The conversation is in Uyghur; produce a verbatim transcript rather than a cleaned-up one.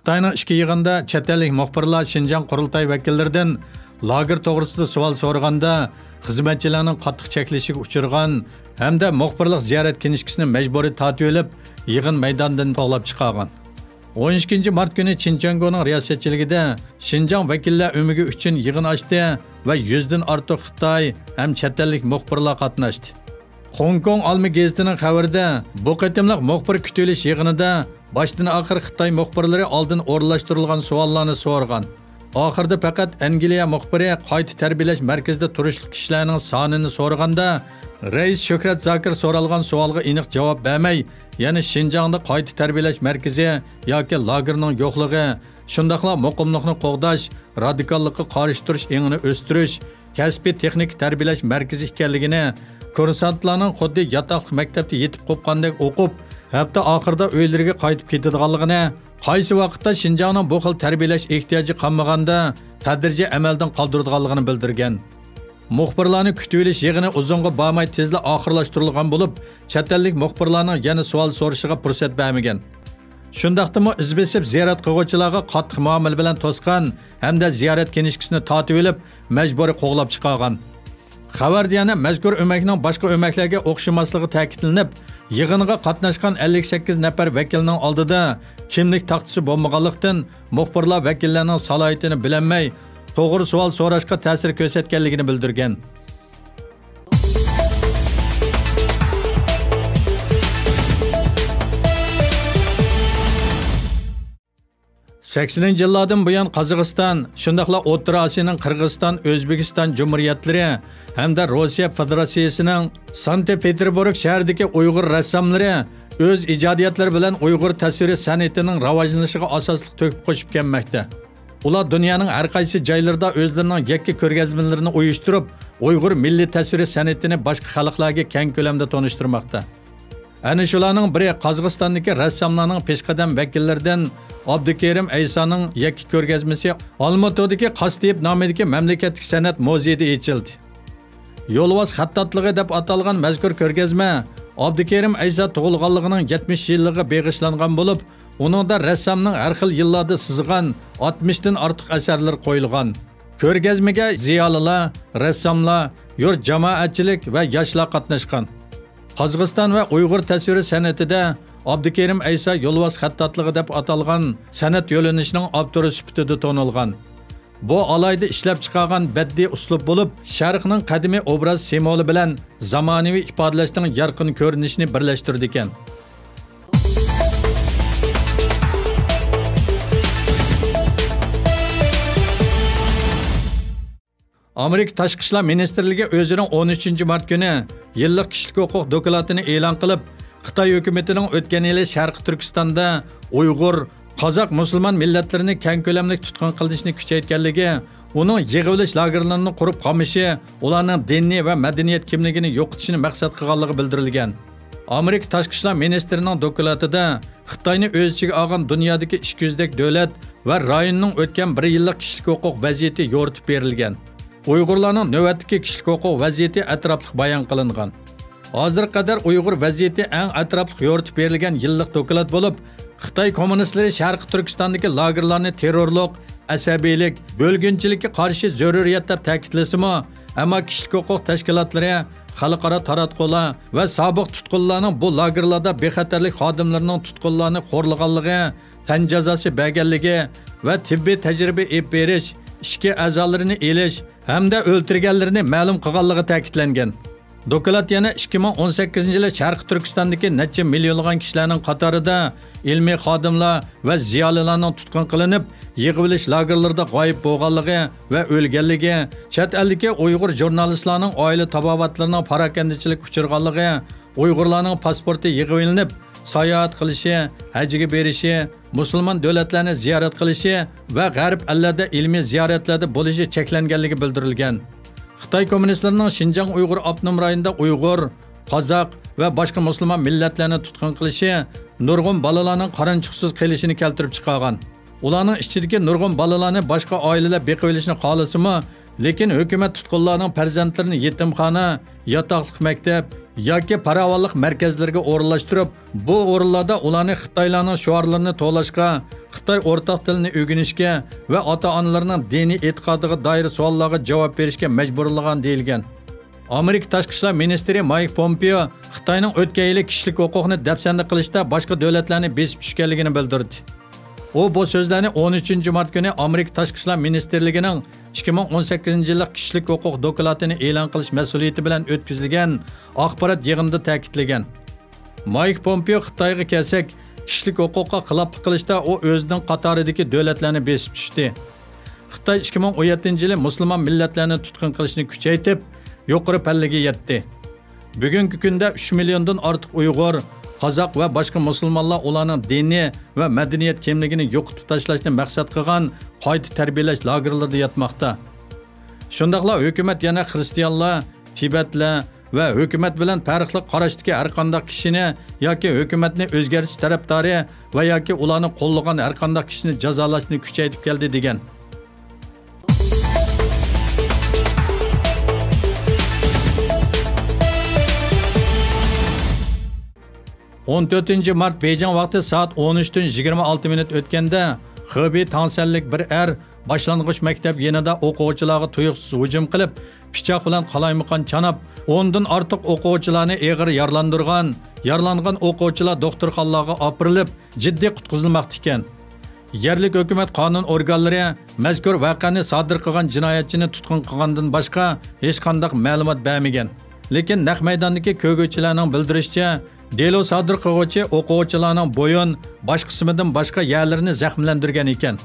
خىتاينىڭ ئىچكى يىغىنىدا چەت ئەللىك مۇخبىرلار شىنجاڭ قۇرۇلتاي ۋەكىللىرىدىن لاگېر توغرىسىدا سوئال سورىغاندا، خىزمەتچىلەرنىڭ قاتتىق چەكلىشىگە ئۇچرىغان ھەمدە مۇخبىرلىق زىيارەت كىنىشكىسىنى مەجبۇرىي تارتىۋېلىپ، يىغىن مەيدانىدىن قوغلاپ چىقارغان. ئون ئىككىنچى مارت كۈنى چېن چۈەنگونىڭ رىياسەتچىلىكىدە شىنجاڭ ۋەكىللەر ئۆمىكى ئۈچۈن يىغىن ئاچتى ۋە يۈزدىن ئارتۇق خىتاي ھەم چەت ئەللىك مۇخبىرلار قاتناشتى. خوڭكوڭ ئالما گېزىتىنىڭ خەۋىرىدە، بۇ قېتىملىق مۇخبىر كۈتۈۋېلىش يىغىنىدا باشتىن ئاخىر خىتاي مۇخبىرلىرى ئالدىن ئورۇنلاشتۇرۇلغان سوئاللارنى سورىغان. ئاخىرىدا پەقەت ئەنگلىيە مۇخبىرى قايتا تەربىيەلەش مەركىزىدە تۇرۇشلۇق كىشىلەرنىڭ سانىنى سورىغاندا، رەئىس شۆھرەت زاكىر سورالغان سوئالغا ئېنىق جاۋاب بەرمەي، يەنە شىنجاڭدا قايتا تەربىيەلەش مەركىزى ياكى لاگېرنىڭ يوقلۇقى، شۇنداقلا مۇقىملىقنى قوغداش، رادىكاللىققا قارشى تۇرۇش ئېڭىنى ئۆستۈرۈش، كەسپىي تېخنىكا تەربىيەلەش مەركىزى ئىكەنلىكىنى، كۇرسانتلارنىڭ خۇددى ياتاقلىق مەكتەپتە يېتىپ قوپقاندەك ئوقۇپ، ھەپتە ئاخىرىدا ئۆيلىرىگە قايتىپ كېتىدىغانلىقىنى، قايسى ۋاقىتتا شىنجاڭنىڭ بۇ خىل تەربىيەلەش ئېھتىياجى قالمىغاندا تەدرىجىي ئەمەلدىن قالدۇرىدىغانلىقىنى بىلدۈرگەن. مۇخبىرلارنى كۈتۈۋېلىش يىغىنى ئۇزۇنغا بارماي تېزلا ئاخىرلاشتۇرۇلغان بولۇپ، چەت ئەللىك مۇخبىرلارنىڭ يەنە سوئال سورىشىغا پۇرسەت بەرمىگەن. شۇنداقتىمۇ ئىز بېسىپ زىيارەت قىلغۇچىلارغا قاتتىق مۇئامىلە بىلەن توسقان ھەمدە زىيارەت كىنىشكىسىنى تارتىۋېلىپ، مەجبۇرىي قوغلاپ چىقارغان. خەۋەردە يەنە مەزكۇر ئۆمەكنىڭ باشقا ئۆمەكلەرگە ئوخشىماسلىقى تەكىتلىنىپ، يىغىنغا قاتناشقان ئەللىك سەككىز نەپەر ۋەكىلنىڭ ئالدىدا كىملىك تاختىسى بولمىغانلىقتىن، مۇخبىرلار ۋەكىللەرنىڭ سالاھىيىتىنى بىلەلمەي، توغرا سوئال سوراشقا تەسىر كۆرسەتكەنلىكىنى بىلدۈرگەن. سەكسىنىنچى يىللاردىن بۇيان قازاقىستان، شۇنداقلا ئوتتۇرا ئاسىيانىڭ قىرغىزىستان، ئۆزبېكىستان جۇمھۇرىيەتلىرى ھەمدە روسىيە فېدېراتسىيىسىنىڭ سانكت پېتېربۇرگ شەھىرىدىكى ئۇيغۇر رەسساملىرى ئۆز ئىجادىيەتلىرى بىلەن ئۇيغۇر تەسۋىرىي سەنئىتىنىڭ راۋاجلىنىشىغا ئاساسلىق تۆھپە قوشۇپ كەلمەكتە. ئۇلار دۇنيانىڭ ھەر قايسى جايلىرىدا ئۆزلىرىنىڭ يەككە كۆرگەزمىلىرىنى ئۇيۇشتۇرۇپ، ئۇيغۇر مىللىي تەسۋىرىي سەنئىتىنى باشقا خەلقلەرگە كەڭ كۆلەمدە تونۇشتۇرماقتا. ئەنە شۇلارنىڭ بىرى قازاقىستاندىكى رەسساملارنىڭ پېشقەدەم ۋەكىللىرىدىن ئابدۇكېرىم ئەيسانىڭ يەككە كۆرگەزمىسى ئالمۇتىدىكى قاستېيىپ نامىدىكى مەملىكەتلىك سەنئەت مۇزېيىدا ئېچىلدى. يولۋاس خەتتاتلىقى دەپ ئاتالغان مەزكۇر كۆرگەزمە ئابدۇكېرىم ئەيسا تۇغۇلغانلىقىنىڭ يەتمىش يىللىقىغا بېغىشلانغان بولۇپ، ئۇنىڭدا رەسسامنىڭ ھەر خىل يىللاردا سىزغان ئاتمىشتىن ئارتۇق ئەسەرلىرى قويۇلغان. كۆرگەزمىگە زىيالىيلار، رەسساملار، يۇرت جامائەتچىلىك ۋە ياشلار قاتناشقان. قازاقىستان ۋە ئۇيغۇر تەسۋىرىي سەنئىتىدە ئابدۇكېرىم ئەيسا يولۋاس خەتتاتلىقى دەپ ئاتالغان سەنئەت يۆنىلىشىنىڭ ئاپتورى سۈپىتىدە تونۇلغان. بۇ ئالاھىدە ئىشلەپچىقارغان بەدىئىي ئۇسلۇب بولۇپ، شەرقنىڭ قەدىمىي ئوبراز سىمۋولى بىلەن زامانىۋى ئىپادىلەشنىڭ يارقىن كۆرۈنۈشىنى بىرلەشتۈرىدىكەن. ئامېرىكا تاشقى ئىشلار مىنىستىرلىكى ئۆزىنىڭ ئون ئۈچىنچى مارت كۈنى يىللىق كىشىلىك ھوقۇق دوكلاتىنى ئېلان قىلىپ، خىتاي ھۆكۈمىتىنىڭ ئۆتكەن يىلى شەرقىي تۈركىستاندا ئۇيغۇر، قازاق، مۇسۇلمان مىللەتلىرىنى كەڭ كۆلەملىك تۇتقۇن قىلىشنى كۈچەيتكەنلىكى، ئۇنىڭ يىغىۋېلىش لاگېرلىرىنى قۇرۇپ قامىشى، ئۇلارنىڭ دىنىي ۋە مەدەنىيەت كىملىكىنى يوقىتىشنى مەقسەت قىلغانلىقى بىلدۈرۈلگەن. ئامېرىكا تاشقى ئىشلار مىنىستىرىنىڭ دوكلاتىدا خىتاينى ئۆز ئىچىگە ئالغان دۇنيادىكى ئىككى يۈزدەك دۆلەت ۋە رايوننىڭ ئۆتكەن بىر يىللىق كىشىلىك ھوقۇق ۋەزىيىتى يورۇتۇپ بېرىلگەن. ئۇيغۇرلارنىڭ نۆۋەتتىكى كىشىلىك ھوقۇق ۋەزىيىتى ئەتراپلىق بايان قىلىنغان. ھازىرغا قەدەر ئۇيغۇر ۋەزىيىتى ئەڭ ئەتراپلىق يورۇتۇپ بېرىلگەن يىللىق دوكلات بولۇپ، خىتاي كوممۇنىستلىرى شەرقىي تۈركىستاندىكى لاگېرلارنى تېررورلۇق، ئەسەبىيلىك، بۆلگۈنچىلىككە قارشى زۆرۈرىيەت دەپ تەكىتلىسىمۇ، ئەمما كىشىلىك ھوقۇق تەشكىلاتلىرى، خەلقئارا تاراتقۇلار ۋە سابىق تۇتقۇنلارنىڭ بۇ لاگېرلاردا بىخەتەرلىك خادىملىرىنىڭ تۇتقۇنلارنى خورلىغانلىقى، تەن جازاسى بەرگەنلىكى ۋە تېببىي تەجرىبە ئېلىپ بېرىش، ئىچكى ئەزالىرىنى ئېلىش ھەمدە ئۆلتۈرگەنلىرىنى مەلۇم قىلغانلىقى تەكىتلەنگەن. دوكلات يەنە ئىككى مىڭ ئون سەككىزىنچى يىلى شەرقىي تۈركىستاندىكى نەچچە مىليونلىغان كىشىلەرنىڭ قاتارىدا ئىلمىي خادىملار ۋە زىيالىيلارنىڭ تۇتقۇن قىلىنىپ، يىغىۋېلىش لاگېرلىرىدا غايىب بولغانلىقى ۋە ئۆلگەنلىكى، چەت ئەلدىكى ئۇيغۇر ژۇرنالىستلارنىڭ ئائىلە تاۋابىئاتلىرىنىڭ پاراكەندىچىلىككە ئۇچرىغانلىقى، ئۇيغۇرلارنىڭ پاسپورتى يىغىۋېلىنىپ، ساياھەت قىلىشى، ھەجگە بېرىشى، مۇسۇلمان دۆلەتلەرنى زىيارەت قىلىشى ۋە غەرب ئەللەردە ئىلمىي زىيارەتلەردە بولۇشى چەكلەنگەنلىكى بىلدۈرۈلگەن. خىتاي كوممۇنىستلىرىنىڭ شىنجاڭ ئۇيغۇر ئاپتونوم رايونىدا ئۇيغۇر، قازاق ۋە باشقا مۇسۇلمان مىللەتلەرنى تۇتقۇن قىلىشى نۇرغۇن بالىلارنىڭ قارانچۇقسىز قېلىشىنى كەلتۈرۈپ چىقارغان. ئۇلارنىڭ ئىچىدىكى نۇرغۇن بالىلارنى باشقا ئائىلىلەر بېقىۋېلىشنى خالىسىمۇ، لېكىن ھۆكۈمەت تۇتقۇنلارنىڭ پەرزەنتلىرىنى يېتىمخانا، ياتاقلىق مەكتەپ ياكى پاراۋانلىق مەركەزلىرىگە ئورۇنلاشتۇرۇپ، بۇ ئورۇنلاردا ئۇلارنى خىتايلارنىڭ شوئارلىرىنى توۋلاشقا، خىتاي ئورتاق تىلنى ئۆگىنىشكە ۋە ئاتا-ئانىلىرىنىڭ دىنىي ئېتىقادىغا دائىر سوئاللارغا جاۋاب بېرىشكە مەجبۇرلىغان دېيىلگەن. ئامېرىكا تاشقى ئىشلار مىنىستىرى مايك پومپېئو خىتاينىڭ ئۆتكەن يىلى كىشىلىك ھوقۇقنى دەپسەندە قىلىشتا باشقا دۆلەتلەرنى بېسىپ چۈشكەنلىكىنى بىلدۈردى. ئۇ بۇ سۆزلەرنى ئون ئۈچىنچى مارت كۈنى ئامېرىكا تاشقى ئىشلار مىنىستىرلىكىنىڭ ئىككى مىڭ ئون سەككىزىنچى يىللىق كىشىلىك ھوقۇق دوكلاتىنى ئېلان قىلىش مەسئۇلىيىتى بىلەن ئۆتكۈزۈلگەن ئاخبارات يىغىنىدا تەكىتلىگەن. مايك پومپېئو خىتايغا كەلسەك، كىشىلىك ھوقۇققا خىلاپلىق قىلىشتا ئۇ ئۆزىنىڭ قاتارىدىكى دۆلەتلەرنى بېسىپ چۈشتى. خىتاي ئىككى مىڭ ئون يەتتىنچى يىلى مۇسۇلمان مىللەتلەرنى تۇتقۇن قىلىشنى كۈچەيتىپ، يۇقىرى پەللىگە يەتتى. بۈگۈنكى كۈندە ئۈچ مىليوندىن ئارتۇق ئۇيغۇر، قازاق ۋە باشقا مۇسۇلمانلار ئۇلارنىڭ دىنىي ۋە مەدەنىيەت كىملىكىنى يوقىتىپ تاشلاشنى مەقسەت قىلغان قايتا تەربىيەلەش لاگېرلىرىدا ياتماقتا. شۇنداقلا ھۆكۈمەت يەنە خىرىستىيانلار، تىبەتلەر ۋە ھۆكۈمەت بىلەن پەرقلىق قاراشتىكى ھەرقانداق كىشىنى ياكى ھۆكۈمەتنى ئۆزگەرتىش تەرەپدارى ۋە ياكى ئۇلارنى قوللىغان ھەرقانداق كىشىنى جازالاشنى كۈچەيتىپ كەلدى، دېگەن. ئون تۆتىنچى مارت بېيجىڭ ۋاقتى سائەت ئون ئۈچتىن يىگىرمە ئالتە مىنۇت ئۆتكەندە، خېبېي تاڭسەنلىك بىر ئەر باشلانغۇچ مەكتەپ يېنىدا ئوقۇغۇچىلارغا تۇيۇقسىز ھۇجۇم قىلىپ، پىچاق بىلەن قالايمىقان چاناپ، ئوندىن ئارتۇق ئوقۇغۇچىلارنى ئېغىر يارىلاندۇرغان. يارىلانغان ئوقۇغۇچىلار دوختۇرخانىلارغا ئاپىرىلىپ، جىددىي قۇتقۇزۇلماقتا ئىكەن. يەرلىك ھۆكۈمەت قانۇن ئورگانلىرى مەزكۇر ۋەقەنى سادىر قىلغان جىنايەتچىنى تۇتقۇن قىلغاندىن باشقا ھېچقانداق مەلۇمات بەرمىگەن. لېكىن نەق مەيداندىكى كۆرگۈچىلەرنىڭ بىلدۈرۈشىچە، دېلو سادىر قىلغۇچى ئوقۇغۇچىلارنىڭ بويۇن، باش قىسمىدىن باشقا يەرلىرىنى زەخىملەندۈرگەن ئىكەن.